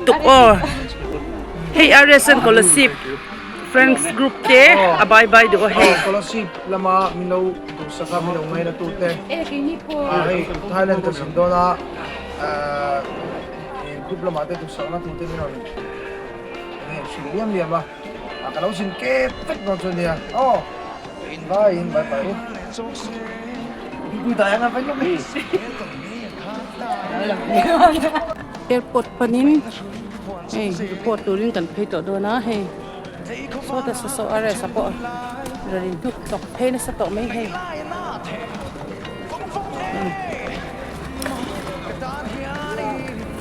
lutuk aw hei RSN Kolasib friends group te a bye bye duh a hei. Kolasib lama min lo duhsak a min lo ngaina tu te hei Thailand ka zin dawn a group lamah te duhsakna tu te min rawn hrilh liam liam a ka lo zin kep vek dawn chu ania aw bye in bye bye u. Airport panin hei report turin kan phei tawh dawn a hei sawta saw saw a rest ah pawh rawn in hnuk tawk phei nasa tawh mai hei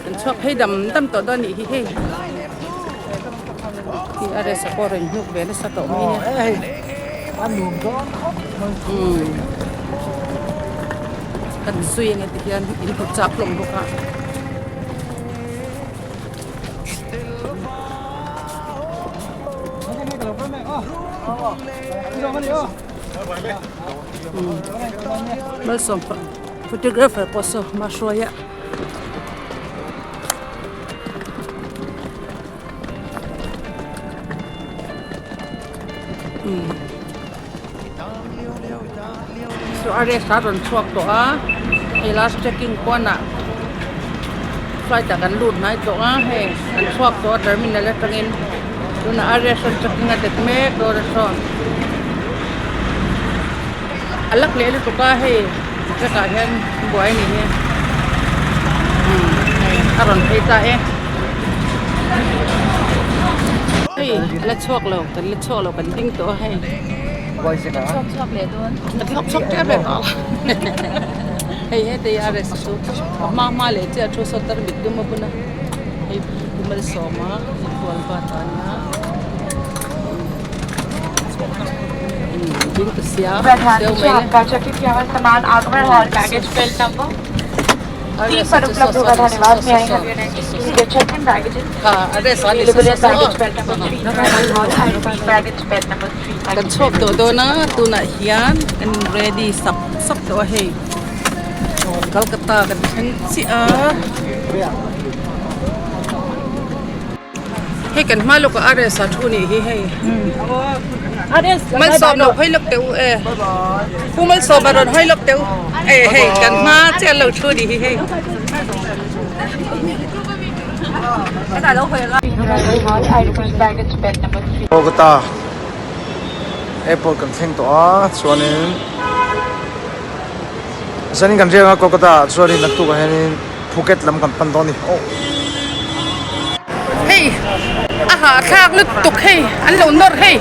kan chhuak phei dam dam tawh dawn a nih hi hei hi a rest ah pawh rawn hnuk ve nasa tawh mai a ni. Kan zui ang e ti hian in hmu chak hlawm bawk a. Malsawm photographer pawh saw hma hruai a. Chu a rest a rawn chhuak tawh a hei last checking pawnah flight ah kan lut hnai tawh a hei an chhuak tawh a terminal atangin tunah a rest rawn checking a det mek dawn a sawn a lak leh lutuk a hei track ah hian buai a nih hi hei a rawn phei ta e. Hei a la chhuak lo kan la chhuak lo kan ding tawh a hei chhuak chhuak leh dawn a chhuak chhuak tep leh tawh hei heti a rest chu a hma hma leh chiah thu saw tar mit dum a bun a hei pu malsawma inbual bat a nia ding ta sia seo mai le. Kan chhuak tawh dawn a tunah hian kan in ready sap sap tawh a hei Kolkata kan thleng chiah a hei kan hma lawkah RS a thu a nih hi hei malsawm lo hawi lawk teh u e pu malsawma rawn hawi lawk teh u e hei kan hma chiah an lo thu a nih hi hei. Kolkata airport kan thleng tawh a chuanin zanin kan riak a Kolkata ah chuanin naktuk ah hianin Phuket lam kan pan dawn a ni aw. Hei a hahthlak lutuk hei an lo nawr hei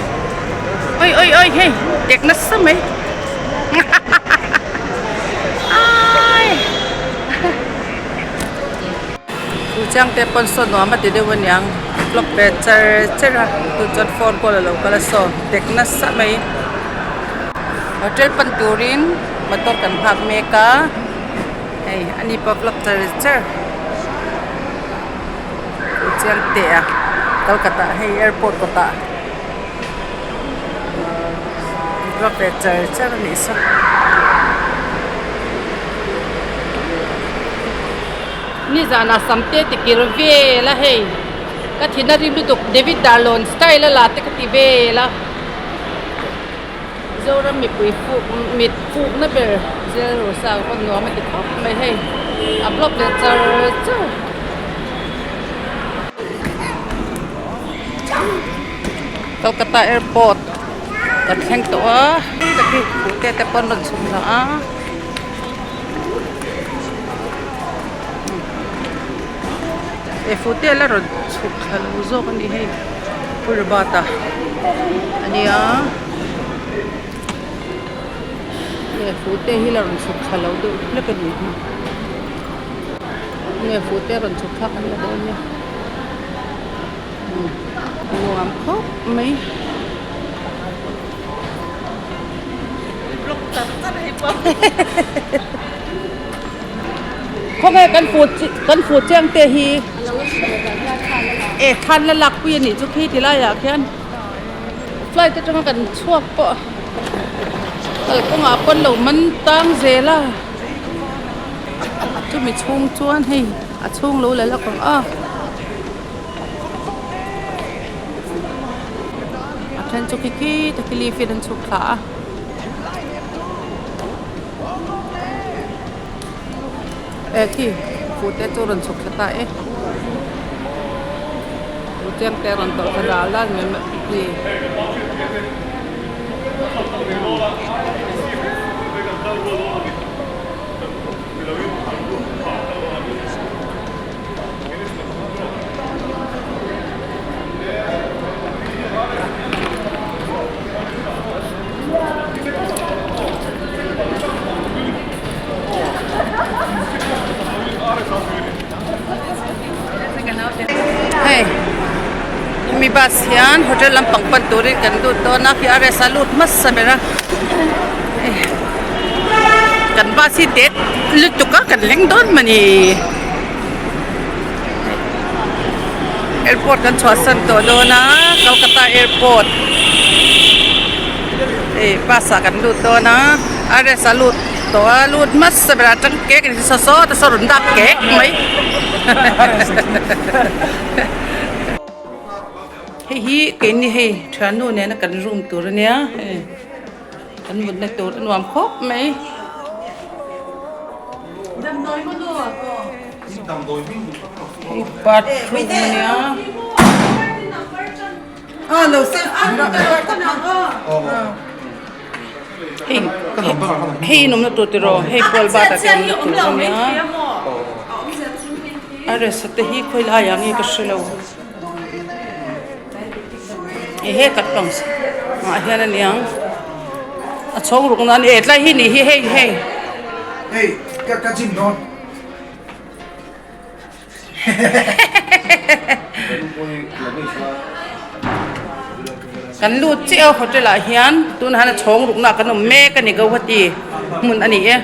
oi oi oi hei tek nasa mai ai chu chiang te pawn saw nuam a ti deuh aniang block ve char char a chu chuan phone call alo kal a saw tek nasa mai hotel pan turin motor kan nghak mek a. Hei ani pawh vlog char char u chiang teh a Kolkata hei airport kawtah vlog ve char char a nih saw nizanah samte tikir vel a hei ka thin a rim lutuk David Darlawn style a la te ka ti vel a. Zoram mipui fuk mit fukna ber zel Rosa pawn nuam a ti khawp mai hei a block leh char char. Kolkata airport kan thleng tawh a hei te te pawn rawn chhuk thla a e fu te la rawn chhuk thla lo zawk a ni hei Purbat a ania nge fu te hi la rawn chhuk thla lo deuh hlek a nih hi nge fu te rawn chhuk thlak an la dawn nia nuam khawp mai. Khawnge kan fu kan fu chiang te hi e khan la lak pui a nih chu khi ti laiah khian flight atanga kan chhuak pawh kalkawngah pawn lo man tang zel a chumi chhung chuan hei a chhung lo la lak ang a. then chu khi khi te khi lift in an chhuk thla a. Eh khi fu te chu rawn chhuk thla ta e. Fu chiang te rawn tawlh thla dal dal mai khi. Hei hemi bus hian hotel lampang pan turin kan lut dawn a khi a rest a lut hmasa ber a kan bus hi det lutuk a kan leng dawn mawni airport kan chhuahsan tawh dawn a Kolkata airport hei bus ah kan lut dawn a a rest a lut tawh a lut hmasa ber a tang kek a ni saw saw te saw rawn dak kek mai hei hi keini hei thiannu nena kan room tur ania hei. Kan mutna tur a nuam khawp mai. Hei bathroom a nia. Hei hei in awmna tur tiraw hei pawl bat ah te awmna tur a nia. A resa te hi khawi laiah nge ka hrelo. Ehe kat pang ah hian a niang a chhawng ruk nan e tlai hi nih hi hei hei. Hei ka ka gym dawn. Kan lut chiah a hotel ah hian tunah hian a chhawng rukna ah kan awm mek a ni Guwahati hmun a ni e.